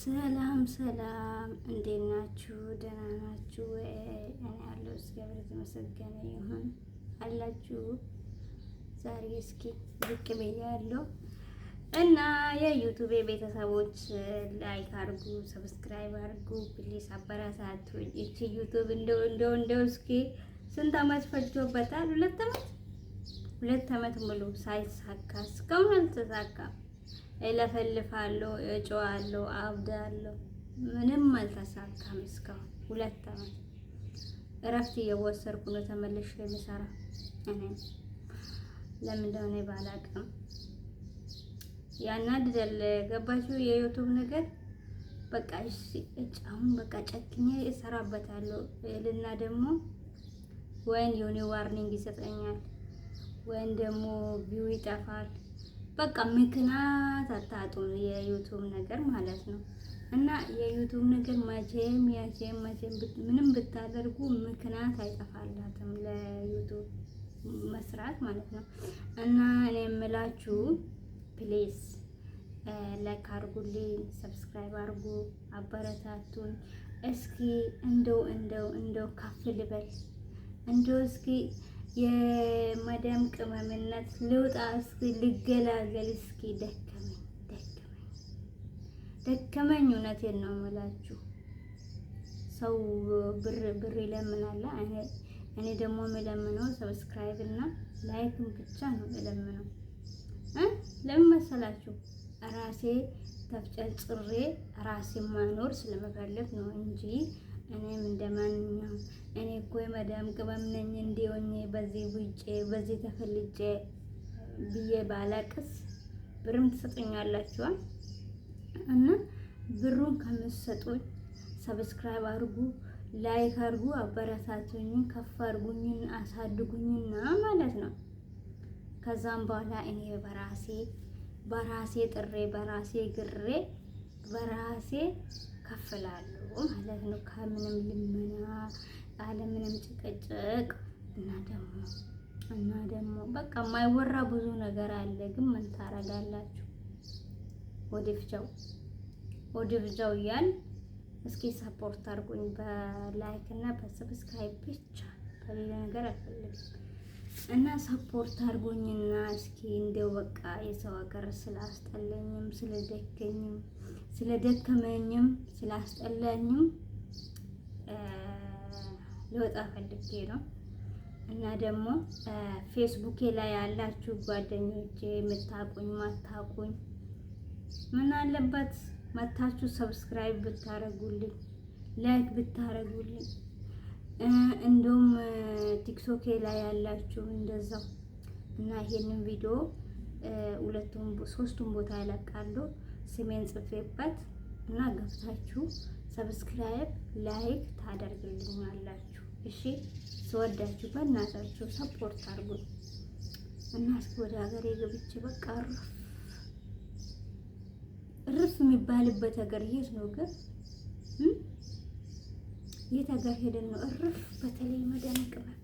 ሰላም ሰላም፣ እንዴት ናችሁ? ደህና ናችሁ? እኔ ያለው እግዚአብሔር የተመሰገነ ይሁን። አላችሁ ዛሬ እስኪ ብቅ ብያለሁ እና የ YouTube ቤተሰቦች like አድርጉ፣ subscribe አድርጉ፣ please አበረታቱ። ይቺ YouTube እንደው እንደው እንደው እስኪ ስንት አመት ፈጅቶበታል? 2 አመት፣ 2 አመት ሙሉ ሳይሳካ እስካሁን አልተሳካም። እለፈልፋለሁ፣ እጮዋለሁ፣ አብዳለሁ። ምንም አልተሳካም እስካሁን 2 አመት። እረፍት እየወሰድኩ ነው ተመልሼ የምሰራ። እኔ ለምን እንደሆነ ባላቅም ያናድዳል። ገባችሁ? የ YouTube ነገር በቃ እሺ፣ አሁን በቃ ጨክኜ እሰራበታለሁ ልና ደግሞ ወይን የሆነ warning ይሰጠኛል ወይን ደግሞ view ይጠፋል። በቃ ምክንያት አታጡም፣ የ YouTube ነገር ማለት ነው። እና የ YouTube ነገር መቼም መቼም መቼም ምንም ብታደርጉ ምክንያት አይጠፋላትም ለ YouTube መስራት ማለት ነው። እና እኔ የምላችሁ please like አድርጉልኝ፣ subscribe አድርጉ፣ አበረታቱን። እስኪ እንደው እንደው እንደው ከፍ ልበል፣ እንደው እስኪ የመዳም ቅመምነት ልውጣ፣ እስኪ ልገላገል፣ እስኪ ደከመኝ ደከመኝ ደከመኝ። እውነቴን ነው የምላችሁ። ሰው ብር ብር ይለምናል። እኔ ደግሞ የምለምነው subscribe እና like ን ብቻ ነው የምለምነው። ለምን መሰላችሁ? ራሴ ተፍጨርጭሬ ራሴ ማኖር ስለምፈልግ ነው እንጂ እኔም እንደማንኛውም እኔ እኮ የመዳም ቅመም ነኝ እንዲሆኜ በዚህ ውጬ በዚህ ተፈልጬ ብዬ ባለቅስ ብርም ትሰጡኛላችኋል። እና ብሩን ከምትሰጡኝ subscribe አድርጉ፣ like አድርጉ፣ አበረታቱኝ፣ ከፍ አድርጉኝን፣ አሳድጉኝና ማለት ነው። ከዛም በኋላ እኔ በራሴ በራሴ ጥሬ በራሴ ግሬ በራሴ ከፍላለሁ ማለት ነው። ከምንም ልመና አለምንም ጭቅጭቅ እና ደግሞ በቃ የማይወራ ብዙ ነገር አለ። ግን ምን ታረጋላችሁ? ወደፍቻው ወደፍቻው እያል እስኪ support አድርጉኝ በ like እና በ subscribe ብቻ፣ በሌላ ነገር አልፈልግም። እና support አድርጎኝና እስኪ እንደው በቃ የሰው ሀገር ስላስጠላኝም ስለደከመኝም ስላስጠላኝም ልወጣ ፈልጌ ነው። እና ደግሞ ፌስቡኬ ላይ ያላችሁ ጓደኞቼ የምታቁኝ ማታቁኝ ምን አለበት መታችሁ subscribe ብታረጉልኝ፣ like ብታረጉልኝ፣ እንደውም ቲክቶኬ ላይ ያላችሁ እንደዛው። እና ይሄንን ቪዲዮ ሁለቱም ሶስቱም ቦታ ይለቃሉ ስሜን ጽፌበት እና ገብታችሁ subscribe like ታደርግልኛላችሁ። እሺ ስወዳችሁ በእናታችሁ support አድርጉኝ እና እስኪ ወደ ሀገሬ ገብቼ በቃ እርፍ እርፍ የሚባልበት ሀገር የት ነው ግን? የት ሀገር ሄደን ነው እርፍ? በተለይ መዳም ቅመም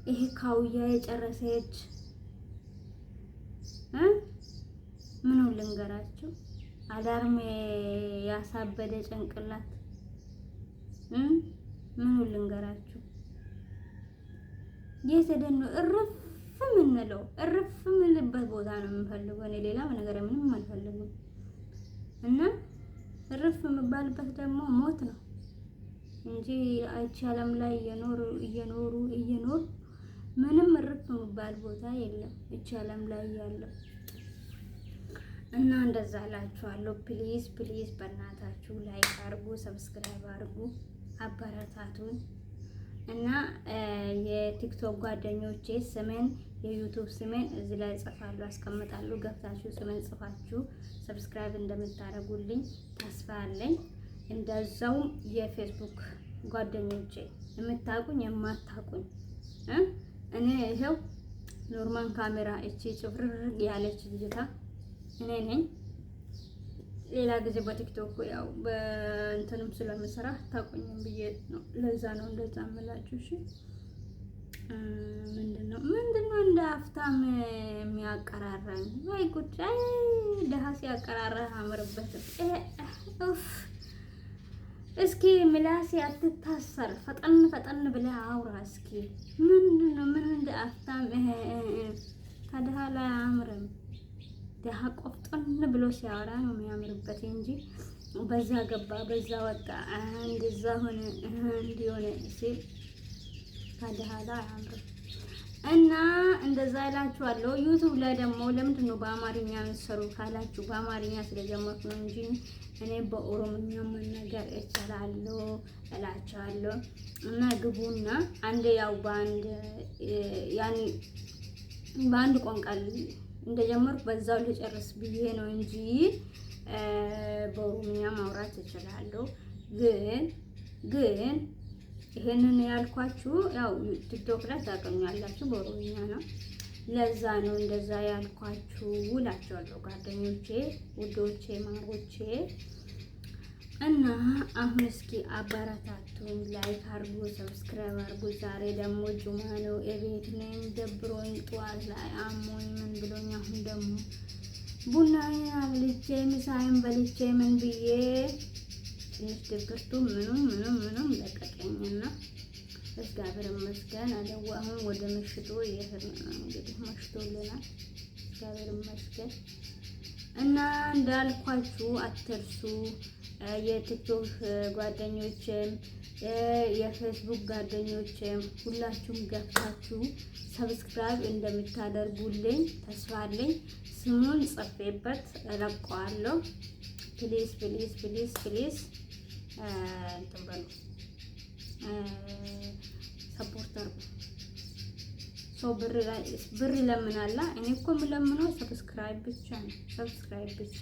ይሄ ካውያ የጨረሰች ምኑ ልንገራችሁ፣ alarm ያሳበደ ጭንቅላት ምኑ ልንገራችሁ፣ የት ሄደን ነው እርፍ የምንለው? እርፍ የምንልበት ቦታ ነው የምንፈልገው። እኔ ሌላ ነገር ምንም አልፈልግም። እና እርፍ የምባልበት ደግሞ ሞት ነው እንጂ አይቺ ዓለም ላይ እየኖሩ እየኖሩ እየኖሩ ምንም እርፍ የሚባል ቦታ የለም። እቺ ዓለም ላይ ያለው እና እንደዛ እላችኋለሁ። Please please፣ በእናታችሁ like አድርጉ፣ subscribe አድርጉ፣ አበረታቱን። እና የቲክቶክ ጓደኞቼ ስሜን የ YouTube ስሜን እዚህ ላይ ጽፋለሁ አስቀምጣለሁ። ገብታችሁ ስሜን ጽፋችሁ subscribe እንደምታደርጉልኝ ተስፋ አለኝ። እንደዛውም የፌስቡክ ጓደኞቼ የምታውቁኝ የማታውቁኝ፣ እኔ ይኸው ኖርማን ካሜራ እቺ ጭፍርር ያለች ልጅታ እኔ ነኝ። ሌላ ጊዜ በቲክቶክ ያው በእንትንም ስለምሰራ ታቆኝም ብዬ ነው። ለዛ ነው እንደዛ የምላችሁ። እሺ። ምንድነው እንደ ሀብታም የሚያቀራራኝ? ወይ ጉድ! ደሃ ሲያቀራራ አምርበትም። እስኪ ምላሴ አትታሰር፣ ፈጠን ፈጠን ብለህ አውራ እስኪ። ምንድነው ምን እንደ ሀብታም ከድሃ ላይ አያምርም። ድሃ ቆፍጠን ብሎ ሲያወራ ነው የሚያምርበት እንጂ በዛ ገባ በዛ ወጣ እንደዛ ሆነ እንዲሆነ ሲል ከድሃ ላይ አያምርም። እና እንደዛ እላችኋለሁ። ዩቱብ ላይ ደግሞ ለምንድን ነው በአማርኛ የምትሰሩ ካላችሁ በአማርኛ ስለጀመርኩ ነው እንጂ እኔ በኦሮምኛ መናገር እችላለሁ እላችኋለሁ። እና ግቡና አንድ ያው በአንድ ያኒ በአንድ ቋንቋ እንደጀመርኩ በዛው ልጨርስ ብዬ ነው እንጂ በኦሮምኛ ማውራት እችላለሁ። ግን ይሄንን ያልኳችሁ ያው ቲክቶክ ላይ ታገኛላችሁ በኦሮምኛ ነው። ለዛ ነው እንደዛ ያልኳችሁ እላችኋለሁ ጓደኞቼ፣ ውዶቼ፣ ማሮቼ። እና አሁን እስኪ አበረታቱኝ፣ like አርጉ፣ subscribe አርጉ። ዛሬ ደግሞ ጁማ ነው፣ እቤት ነኝ። ደብሮኝ ጠዋት ላይ አሞኝ ምን ብሎኝ፣ አሁን ደግሞ ቡናዬን አብልቼ ምሳዬን በልቼ ምን ብዬ ትንሽ ድብርቱ ምኑም ምኑም ምኑም ለቀቀኝና እግዚአብሔር ይመስገን አለው። አሁን ወደ ምሽቱ እየሄድን ነው እንግዲህ መሽቶልናል። እግዚአብሔር ይመስገን። እና እንዳልኳችሁ አትርሱ። የቲክቶክ ጓደኞችም የፌስቡክ ጓደኞችም ሁላችሁም ገብታችሁ subscribe እንደምታደርጉልኝ ተስፋ አለኝ። ስሙን ጽፌበት እለቀዋለሁ። Please, please, please, please እንትን በሉ፣ support አድርጉ። ሰው ብር ይለምናላ። እኔ እኮ የምለምነው subscribe ብቻ ነው። Subscribe ብቻ።